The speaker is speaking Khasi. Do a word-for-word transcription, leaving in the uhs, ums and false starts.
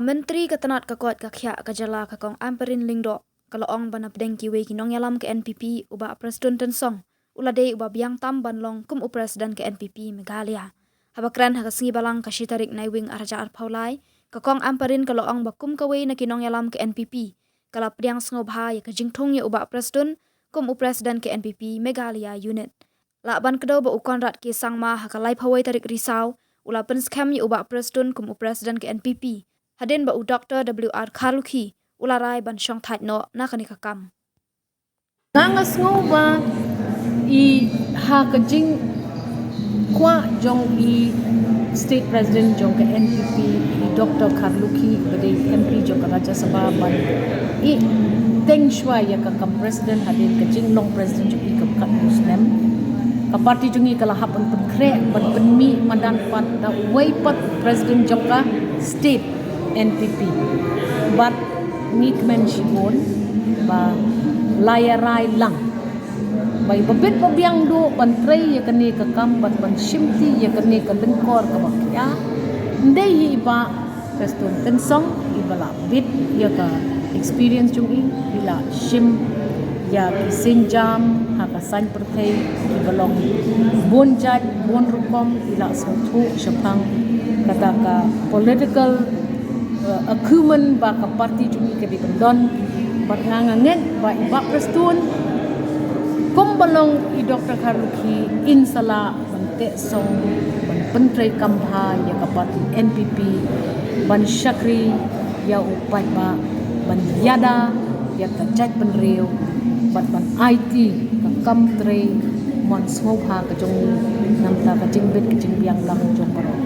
Myntri ka tnat ka koit ka khiah ka jylla ka Kong Ampareen Lyngdoh ka la ong ba na pdeng kiwei ki nongïalam ka N P P u Bah Prestone Tynsong u la dei uba biang tam ban long kum u President ka N P P Meghalaya. Haba kren ha ka sngi Balang ka shi tarik Naiwieng ar hajar arphew lai, ka Kong Ampareen ka la ong ba kum kawei na ki nongïalam ka N P P ka la pdiang sngewbha ïa ka jingthung ïa u Bah Prestone kum u President ka N P P Meghalaya Unit. Lah ban kdew ba u Conrad K Sangma ha ka laiphew wei tarik Risaw u la pynskhem ïa u Bah Prestone kum u President ka N P P hadien ba u Doctor W R Kharlukhi u la rai ban shong thait noh na kane ka kam. Nga nga sngew ba i ha ka jingkwah jong i State President jong ka N P P, i Doctor Kharlukhi, ba dei M P jong ka Rajya Sabha, ban i teng shwa ïa ka kam President hadien ka jinglong President jong i ka katto snem. Ka party jong i ka la hap ban pynkhreh ban pynmih madan pat da uwei pat President jong ka State N P P. Bad ngi kmen shibun ba la ïa rai lang ba i ba bit ba biang duh ban trei ïa kane ka kam bad ban shimti ïa kane ka lyngkor kaba khia. Ndei hi i Bah Prestone Tynsong i ba la bit ïa ka experience jong i, i la shim ïa ki sienjam ha ka saiñ pyrthei kiba long bun jait bun rukom, i la sngewthuh shaphang kata ka political uh, acumen ba ka party jong i ka dei ban don. Bad nga nga ngeit ba i Bah Prestone kumba long i Doctor Kharlukhi in sa lah ban teh song ban pyntrei kam bha ïa ka party N P P, ban shakri ïa u paidbah, ban ïada ïa ka jaitbynriew bad ban aiti ka kam trei mon sngewbha ka jong u namar ka jingbit ka jingbiang lang jong baroh.